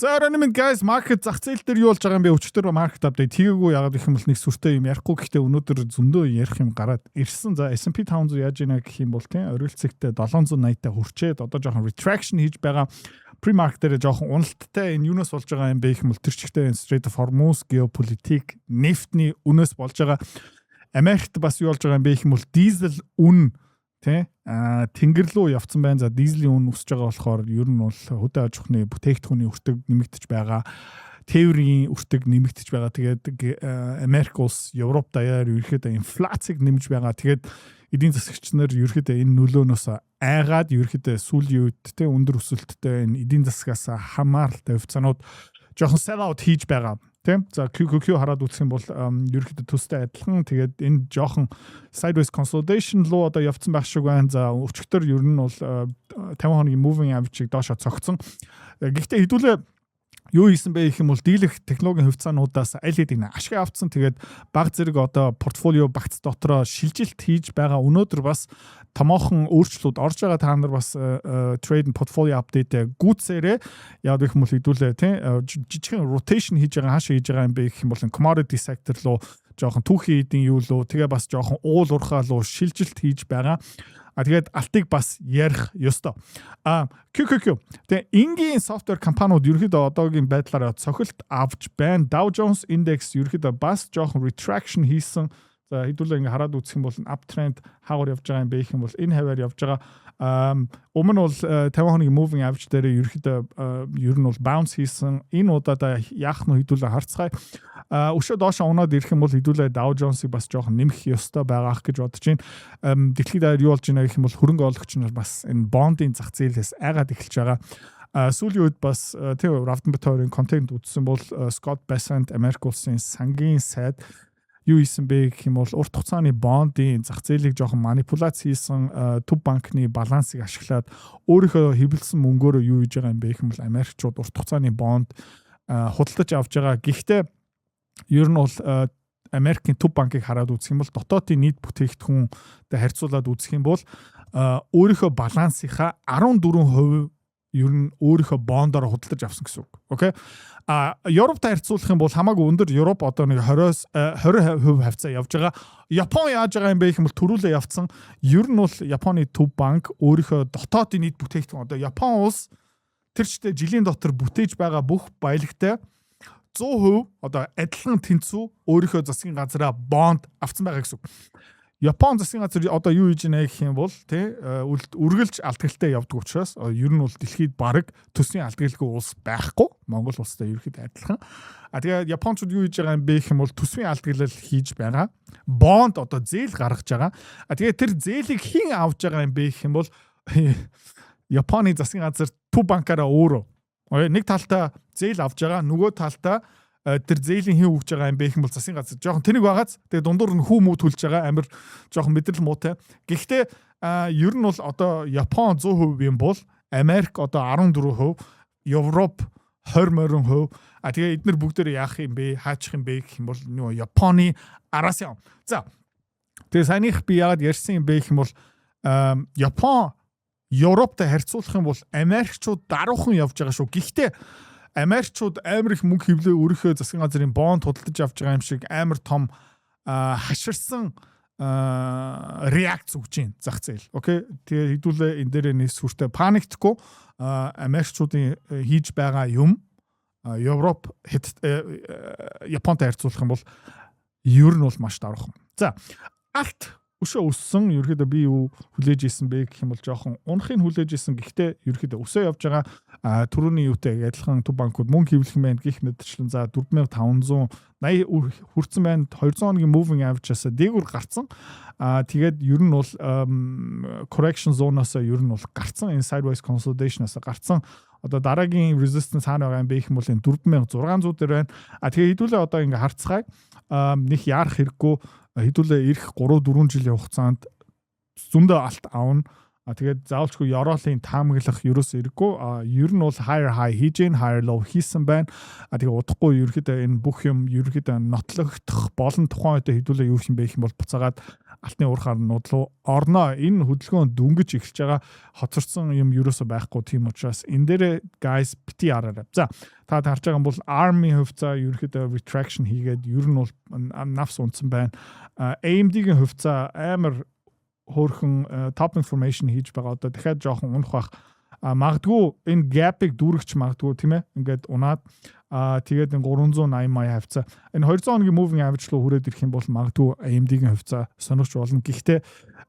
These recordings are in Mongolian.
За, оройн мэнд, guys, market зах зээл дээр юу болж байгаа юм бэ? Өчигдөр market update хийгээгүй. Ягаад гэх юм бол нэг сүртэй юм ярихгүй. Гэхдээ өнөөдөр зөндөө ярих юм гараад ирсэн. За, S&P 500 яаж ийна гэх юм бол тийм оргил цэгтээ 780-та хүрчээд одоо жоохон retraction хийж байгаа. Pre-market дээр жоохон уналттай. Энэ юунаас болж байгаа юм бэ гэх юм бол тэр чигтээ Strait of Hormuz, геополитик, нефтний үнээс болж байгаа. Америкт бас юу болж байгаа юм бэ гэх юм бол дизель үн тий а тэнгэр рүү явцсан байна. За, дизелийн үн өсөж байгаа болохоор ер нь бол хөдөө аж ахуйн бүтээгдэхүүний өртөг нэмэгдэж байгаа. Тээврийн өртөг нэмэгдэж байгаа. Тэгээд Америк улс, Европ даяар ерөөхдөө инфляцийг нэмж байгаа. Тэгээд эдийн засагч нар ерөөхдөө энэ нөлөөнөөс айгаад ерөөхдөө сүүлийн үед те өндөр өсөлттэй энэ эдийн засгаас хамааралтай хувьцаанууд жоохон sell out хийж байгаа. Тийм. За, QQQ хараад үзэх юм бол ерөөхдөө төстэй адилхан. Тэгээд энэ жоохон sideways consolidation руу одоо явцсан байх шиг байна. За, өчигдөр ер нь бол 50 хоногийн moving average-ийг доошо цогцсон. Гэхдээ хэдүүлээ юу хийсэн бэ гэх юм бол дийлэх технологийн хувьцаануудаас аль хэдийн ашиг авцсан. Тэгээд баг зэрэг одоо портфолио багц дотроо шилжилт хийж байгаа. Өнөөдөр бас томоохон өөрчлөлт орж байгаа. Та нар бас trade and portfolio update гүйцээрээ. Яг гэх юм бол хэдүүлээ тий жижигхэн rotation хийж байгаа. Хаашаа хийж байгаа юм бэ гэх юм бол commodity sector руу, жоохон түүхийн эдийн юу лөө, тэгээ бас жоохон уул уурхай руу шилжилт хийж байгаа. А тэгээд алтыг бас ярих ёстой. А QQQ. Тэгээ энгийн software компаниуд ерөөхдөө одоогийн байдлаараа цохилт авч байна. Dow Jones Index ерөөхдөө бас жоохон retraction хийсэн. За, хэдүүлээ ингээ хараад үзэх юм бол uptrend хаагур явж байгаа юм бэ гэх юм бол энэ хаваар явж байгаа. Өмнө нь бол 50 хоногийн moving average дээр ерөөхдөө ер нь бол bounce хийсэн. Энэ удаадаа яах нь хэдүүлээ харцгаая. Өшөө доошоо унаад ирэх юм бол хэдүүлээ Dow Jones-ыг бас жоохон нэмэх ёстой байгаах гэж бодож байна. Дэлхийд даяар юу болж байна гэх юм бол хөрөнгө оруулагч нар бас энэ бондын зах зээлээс айгаад эхэлж байгаа. Сүүлийн үед бас тийм Равден контент үзсэн бол Scott Bessent, Америк улсын сангийн сайд, юу хийсэн бэ гэх юм бол урт хугацааны бондын зах зээлийг жоохон манипуляц хийсэн, төв банкны балансыг ашиглаад өөрийнхөө хэвлэсэн мөнгөөрөө юу хийж байгаа юм бэ гэх юм бол Америкчууд урт хугацааны бонд худалдаж авч байгаа. Гэхдээ ер нь бол Америкийн төв банкыг хараад үзэх юм бол дотоодын нийт бүтээгдэхүүнтэй харьцуулаад үзэх юм бол өөрийнхөө балансынхаа 14% ер нь өөрийнхөө бондоор худалдаж авсан гэсэн үг. Okay. А Европтой харьцуулах юм бол хамаагүй өндөр. Европ одоо нэг 20-оос 20% хавцаа явж байгаа. Япон яаж байгаа юм бэ гэх юм бол түрүүлээ явцсан. Ер нь бол Японы төв банк өөрийнхөө дотоодын нийт бүтээгдэхүүн, одоо Япон улс тэр чигтээ жилийн дотор бүтээж байгаа бүх баялагтай 100% одоо адилхан тэнцүү өөрийнхөө засгийн газраа бонд авцсан байгаа гэсэн үг. Япон засгийн газар одоо юу хийж байна гэх юм бол тий үргэлж алдагдалтай явдаг учраас ер нь бол дэлхийд бараг төсвийн алдагдлгүй улс байхгүй. Монгол улстай ерөөхдөө адилхан. А тэгээд Япончууд юу хийж байгаа юм бэ гэх юм бол төсвийн алдагдлал хийж байгаа. Бонд, одоо зээл гаргаж байгаа. А тэгээд тэр зээлийг хэн авч байгаа юм бэ гэх юм бол Японы засгийн газар төв банкаараа өөрөө нэг талдаа зээл авч байгаа, нөгөө талдаа тэр зээлийн хэн өгж байгаа юм бэ гэх юм бол засгийн газар. Жоохон тэнэг байгааз тэгээ дундуур нь хүү мүү төлж байгаа, амар жоохон мэдрэл муутай. Гэхдээ ер нь бол одоо Япон 100% юм бол Америк одоо 14%, Европ 20 морин хувь. А тэгээ эднэр бүгдээр яах юм бэ, хаачих юм бэ гэх юм бол нөгөө Японы араас юм. За, тэгээ саяных би яагаад ярьсан юм бэ гэх юм бол Япон Европтой харьцуулах юм бол Америкчууд даруухан явж байгаа шүү. Гэхдээ Америкчууд амар их мөнгө хэвлээ, өөрийнхөө засгийн газрын бонд худалдаж авч байгаа юм шиг амар том хаширсан реакц өгч байна зах зээл. Okay. Тэгээ хэдүүлээ энэ дээр нэг сүртэй panic дэхгүй. Америкчуудын хийж байгаа юм Европ, Японтой харьцуулах юм бол ер нь бол маш даруухан. За, алт өшөө өссөн. Ерөөхдөө би юу хүлээж исэн бэ гэх юм бол жоохон унахыг хүлээж исэн. Гэхдээ ерөөхдөө өсөө явж байгаа. А түрүүний юутай адилхан төв банкуд мөнгө хэвлэх юм байна гэх мэтчлэн за 4580 хүрсэн байна. 200 хоногийн moving average-аас дээгүүр гарцсан. А тэгээд ер нь бол correction zone-оос ер нь бол гарцсан. Энэ sideways consolidation-аас гарцсан. Одоо дараагийн resistance хаана байгаа юм бэ гэх юм бол энэ 4600 дээр байна. А тэгээ хэдүүлээ одоо ингээ харцгаая. Них яарах хэрэггүй, хэдүүлээ ирэх 3 4 жилийн хугацаанд зөндөө алт авна. А тэгээд заавалчгүй ёроолын таамаглах ерөөс хэрэггүй. А ер нь бол higher high хийж гин, higher low хийсэн байна. А тэгээ удахгүй ерөөхдөө энэ бүх юм ерөөхдөө нотлогдох болон тухайн үедээ хэдүүлээ юу юм бэ гэх юм бол буцаагаад алтны уурхаар нудлуу орно. Энэ хөдөлгөөн дөнгөж эхэлж байгаа, хоцорсон юм ерөөсөө байхгүй. Тийм учраас энэ дээр, guys, бити хараарай. За, та харж байгаа юм бол ARM-ийн хувьцаа ерөнхийдөө retraction хийгээд ер нь бол навс унтсан байна. AMD-гийн хувьцаа амар хөөрхөн top formation хийж байгаа. Одоо дахиад жоохон унах бах. А магадгүй энэ gap-ыг дүүргэж магадгүй, тийм ээ. Ингээд унаад тэгээд энэ 380 мая хавцаа, энэ 200 хоногийн moving average руу хүрээд ирэх юм бол магадгүй AMD-гийн хувьцаа сонирхч болно. Гэхдээ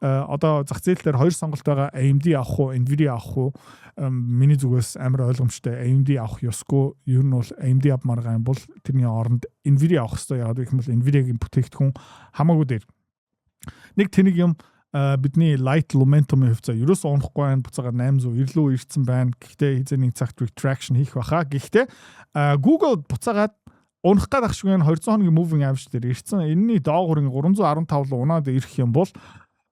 одоо зах зээл дээр хоёр сонголт байгаа: AMD авах уу, Nvidia авах уу? Миний зүгээс амар ойлгомжтой, AMD авах ёсгүй. Ер нь бол AMD авмаар байгаа юм бол тэрний оронд Nvidia авах хэрэгтэй. Яагаад гэх юм бол Nvidia-гийн бүтээгдэхүүн хамаагүй дээр. Нэг тэнэг юм, бидний Light Lumentum-ын хувьцаа ерөөсөө унахгүй байна. Буцаагаар 890 рүү ирсэн байна. Гэхдээ хэзээ нэг цагт retraction хийх баха. Гэхдээ Google буцаагаад унах гээд ах шиг байна. 200 хоногийн moving average дээр ирсэн. Энэний доогуур 315 руу унаад ирэх юм бол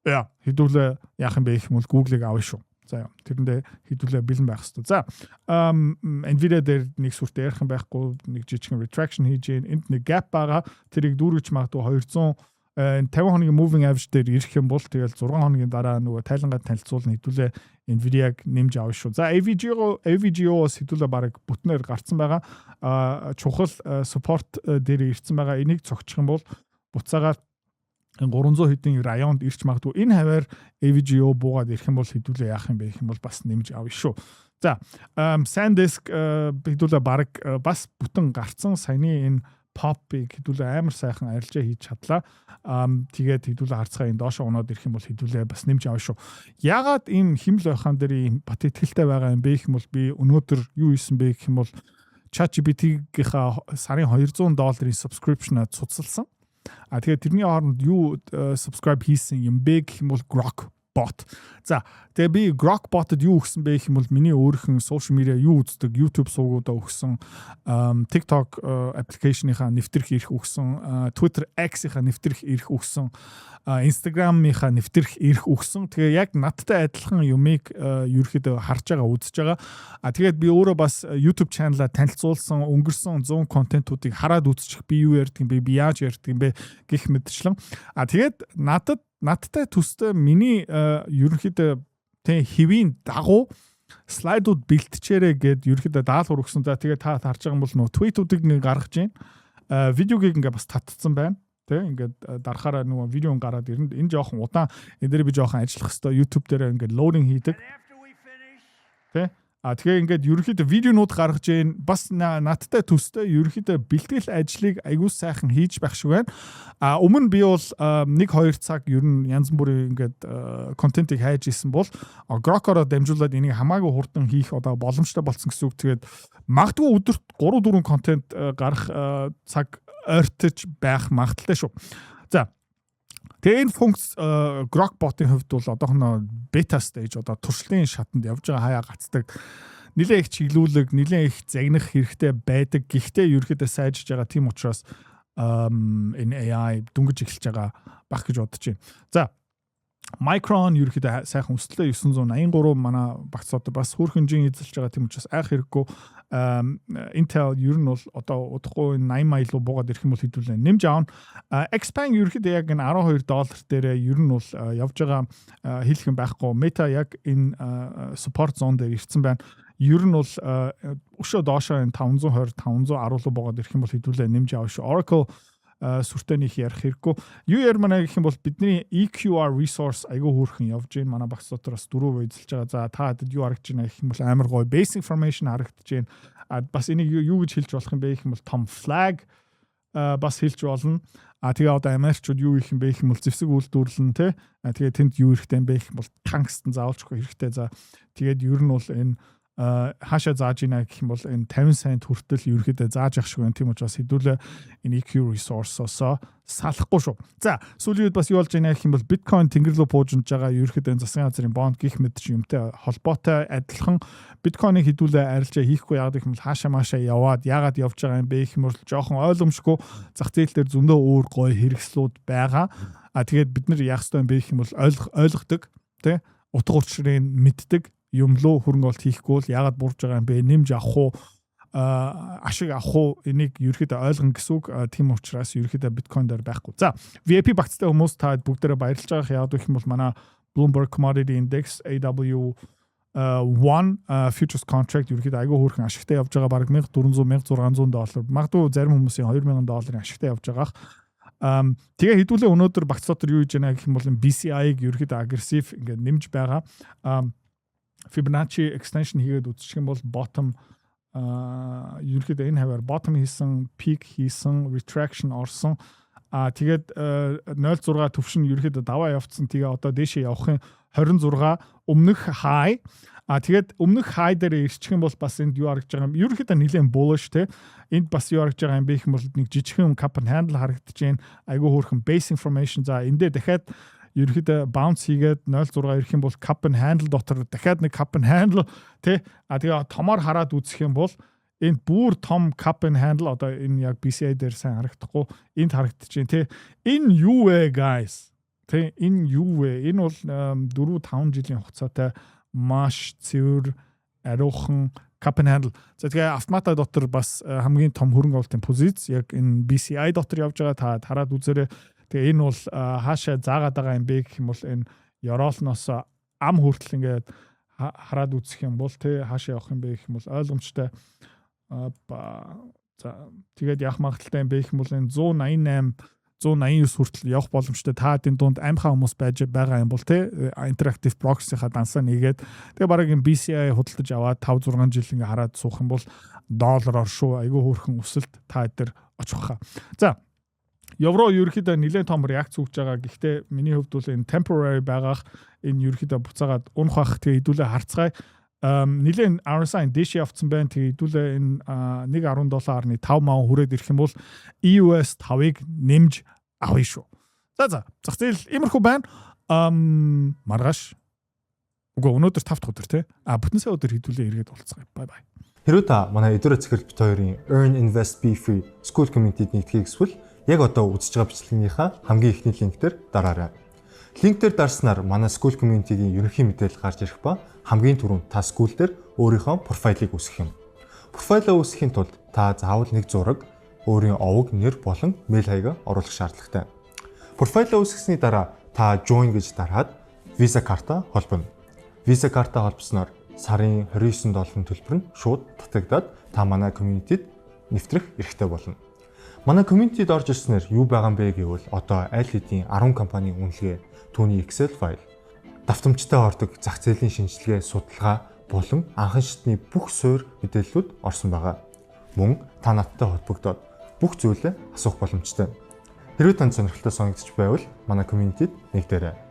яа, хэдүүлээ яах юм бэ гэх юм бол Google-ыг авна шүү. За, тэрэндээ хэдүүлээ бэлэн байх хэрэгтэй. За, Nvidia дээр нэг сүртэй ярих юм байхгүй, нэг жижигхэн retraction хийж гин. Энд нэг gap байгаа. Тэрийг дүүргэж магадгүй 200 энэ 50 хоногийн moving average дээр ирэх юм бол тэгэл 6 хоногийн дараа нөгөө тайлангаа танилцуулна, хэдүүлээ Nvidia-г нэмж авна шүү. За, AVGO-с хэдүүлээ бараг бүтнээр гарцсан байгаа. Чухал support дээр ирсэн байгаа. Энийг цогчих юм бол буцаагаар 300 хэдийн районд ирч магадгүй. Энэ хаваар AVGO буугаад ирэх юм бол хэдүүлээ яах юм бэ гэх юм бол бас нэмж авна шүү. За, SanDisk хэдүүлээ бараг бас бүтэн гарцсан. Саяны энэ pop-ыг хэдүүлээ амар сайхан арилжаа хийж чадлаа. Тэгээд хэдүүлээ харцгаа, энэ доошо унаад ирэх юм бол хэдүүлээ бас нэмж авна шүү. Яагаад ийм химэл байхаан дээр ийм бат итгэлтэй байгаа юм бэ гэх юм бол би өнөөдөр юу хийсэн бэ гэх юм бол ChatGPT-гийнхаа сарын 200 долларын subscription-а цуцалсан. А тэгээд тэрний хооронд юу subscribe хийсэн юм бэ гэх юм бол Grok bot. За, тэгээ би Grok bot-д юу өгсөн бэ гэх юм бол миний өөрийнх нь social media юу үздэг, YouTube сувгуудаа өгсөн, TikTok application-ийнхаа нэвтрэх эрх өгсөн, Twitter X-ийнхаа нэвтрэх эрх өгсөн, Instagram-ийнхаа нэвтрэх эрх өгсөн. Тэгээ яг надтай адилхан юмыг ерөөхдөө харж байгаа, үзэж байгаа. А тэгээд би өөрөө бас YouTube channel-а танилцуулсан, өнгөрсөн 100 контентуудыг хараад үзчих, би юу ярьдаг юм бэ, би яаж ярьдаг юм бэ гэх мэтчлэн. А тэгээд надад надтай төстэй миний ерөнхийдөө тэг хэвийн дагуу слайдууд бэлтжээрэй гэд ерөнхийдөө даалгавар өгсөн. За, тэгээд та харж байгаа юм бол нөө tweet үүдийг ингээ гаргаж байна. Видеогийг ингээ бас татцсан байна. Тэ, ингээд дарахаараа нөгөө видео гараад ирнэ. Энэ жоохон удаан. Энэ дээр би жоохон ажиллах хэвээр, YouTube дээр ингээд loading хийдэг. Тэ. А тэгээ ингээд ерөнхийдөө видеонууд гаргаж гин, бас надтай төстэй ерөнхийдөө бэлтгэл ажлыг айгуу сайхан хийж байх шиг байна. А өмнө би бол 1 2 цаг ер нь янз бүрийн ингээд контентыг хайж исэн бол Grok-ороо дамжуулаад энийг хамаагүй хурдан хийх одоо боломжтой болсон гэсэн үг. Тэгээд магадгүй өдөрт 3 4 контент гарах цаг ойртож байх магадлалтай шүү. За, тэгээ энэ функц Grok bot-ын хувьд бол одоохоно beta stage, одоо туршилтын шатанд явж байгаа, хаяа гацдаг. Нилээн их чиглүүлэг, нилээн их загнах хэрэгтэй байдаг. Гэхдээ ерөөхдөө сайжирж байгаа. Тийм учраас энэ AI дөнгөж эхэлж байгаа байх гэж бодож байна. За, Micron ерөөхдөө сайхан өсөлтөө, 983, манай багц одоо бас хөөрхөн жин эзэлж байгаа. Тийм учраас айх хэрэггүй. Intel ер нь бол одоо удахгүй 80 мая руу буугаад ирэх юм бол хэдүүлээ нэмж аавна. Xpeng ерөөхдөө яг энэ 12 доллар дээр ер нь бол явж байгаа, хэлэх юм байхгүй. Meta яг энэ support zone дээр ирсэн байна. Ер нь бол өшөө доошоо энэ 520 510 руу буугаад ирэх юм бол хэдүүлээ нэмж аавна шүү. Oracle сүртэй нэг ярих хэрэггүй. Юу ярмана гэх юм бол бидний EQR Resource айгүй хөөрхөн явж байна. Манай багц дотор бас дөрөв эзэлж байгаа. За, та хэдэд юу харагдаж байна гэх юм бол амар гоё basic information харагдаж байна. А бас энийг юу гэж хэлж болох юм бэ гэх юм бол том flag бас хэлж болно. А тэгээ одоо Америкчууд юу хийх юм бэ гэх юм бол зэвсэг үйлдвэрлэн, те. А тэгээ тэнд юу хэрэгтэй юм бэ гэх юм бол tungsten заавалчгүй хэрэгтэй. За, тэгээд ер нь бол энэ хаашаа зааж ийна гэх юм бол энэ 50 цент хүртэл ерөөхдөө зааж ах шиг байна. Тийм учраас хэдүүлээ энэ EQ Resource-осоо салахгүй шүү. За, сүүлийн үед бас юу болж байна гэх юм бол биткойн тэнгэр рүү пуужинж байгаа. Ерөөхдөө энэ засгийн газрын бонд гих мэт чи юмтай холбоотой адилхан биткойныг хэдүүлээ арилжаа хийхгүй. Яг гэх юм бол хаашаа маашаа яваад яагаад явж байгаа юм бэ гэх юм бол жоохон ойлгомжгүй, зах зээл дээр зөндөө өөр гоё хэрэгслүүд байгаа. А тэгээд бид нар яах ёстой юм бэ гэх юм бол ойлгодог, тий, утга учирыг мэддэг юм лөө хөрөнгө олт хийхгүй бол яагаад бурж байгаа юм бэ, нэмж авах уу? Ашиг авах уу, энийг ерөөхдөө ойлгоно гэсэн үг. Тийм учраас ерөөхдөө биткойн дээр байхгүй. За, VIP багцтай хүмүүс, та бүгдээрээ баярлж байгаа. Яг гэх юм бол манай Bloomberg Commodity Index AW one futures contract ерөөхдөө айгүй хөөрхөн ашигтай явж байгаа, бараг 1400, 1600 доллар, магадгүй зарим хүмүүсийн 2000 долларын ашигтай явж байгаа. Тэгээ хэдүүлээ өнөөдөр багц дотор юу хийж байна гэх юм бол BCI-г ерөөхдөө aggressive ингээд нэмж байгаа. Fibonacci extension хийгээд үзчих юм бол bottom, ерөөхдөө энэ хаваар bottom хийсэн, peak хийсэн, retraction орсон. А тэгээд 0.6 төвшин ерөөхдөө даваа явцсан. Тэгээ одоо дээшээ явахын 26 өмнөх high. А тэгээд өмнөх high дээр ирчих юм бол бас энд юу харагдаж байгаа юм? Ерөнхийдөө нэлээд bullish те. Энд бас юу харагдаж байгаа юм бэ гэх юм бол нэг жижигхэн cup and handle харагдаж байна. Айгүй хөөрхөн base formation. За, эндээ дахиад ерөнхийдөө bounce хийгээд 0.6 ирэх юм бол cup and handle дотор дахиад нэг cup and handle те. А тэгээ томоор хараад үзэх юм бол энд бүр том cup and handle, одоо энэ яг BCI дээр сайн харагдахгүй, энд харагдаж байна те. Энэ юу вэ, guys? Тэ, энэ юу вэ? Энэ бол 4 5 жилийн хугацаатай маш цэвэр ариухан cup and handle. За, тэгээ автомата дотор бас хамгийн том хөрөнгө оруулалтын позиц яг энэ BCI дотор явж байгаа, та хараад үзээрэй. Тэгээ энэ бол хаашаа заагаад байгаа юм бэ гэх юм бол энэ ёроолноос ам хүртэл ингээд хараад үзэх юм бол тэ хаашаа явах юм бэ гэх юм бол ойлгомжтой. За, тэгээд явах магадлалтай юм бэ гэх юм бол энэ 188, 189 хүртэл явах боломжтой. Та энэ дунд амхаа хүмүүс байж байгаа юм бол те Interactive Brokers-ийнхаа дансаа нэгээд тэгээ бараг энэ BCI худалдаж аваад 5 6 жил ингээ хараад суух юм бол доллараар шүү айгүй хөөрхөн өсөлт та дээр очих хаа. За, евро ерөөхдөө нэлээд том реакц өгж байгаа. Гэхдээ миний хувьд бол энэ temporary байгаах, энэ ерөөхдөө буцаагаад унах бах. Тэгээ хэдүүлээ харцгаая. Нэлээд RSI дээш явцсан байна. Тэгээ хэдүүлээ энэ 1.17.5 маа хүрээд ирэх юм бол EUS 5-ыг нэмж авъя шүү. За, зах зээл иймэрхүү байна. Маргааш. Үгүй, өнөөдөр 5 дахь өдөр тий. А бүтэн сайн өдөр хэдүүлээ эргээд уулзъя. Bye bye. Хэрвээ та манай эдгээр захирал бит хоёрын Earn Invest Be Free School Community-д нэгдэхийг хүсвэл яг одоо үзэж байгаа бичлэгнийхаа хамгийн эхний линк дээр дараарай. Линк дээр дарснаар манай School Community-гийн ерөнхий мэдээлэл гарч ирэх ба хамгийн түрүүнд та School дээр өөрийнхөө профайлыг үүсгэх юм. Профайлаа үүсгэхийн тулд та заавал нэг зураг, өөрийн овог, нэр болон мэйл хаягаа оруулах шаардлагатай. Профайлаа үүсгэсний дараа та join гэж дараад Visa карта холбоно. Visa карта холбосноор сарын 29 долларын төлбөр нь шууд татагдаад та манай community-д нэвтрэх эрхтэй болно. Манай community-д орж ирснээр юу байгаа юм бэ гэвэл одоо аль хэдийн 10 компанийн үнэлгээ, түүний Excel файл, давтамжтай ордог зах зээлийн шинжилгээ, судалгаа болон анхан шатны бүх суурь мэдээллүүд орсон байгаа. Мөн та надтай холбогдоод бүх зүйлээ асуух боломжтой. Хэрвээ танд сонирхолтой санагдчих байвал манай community-д нэгдээрэй.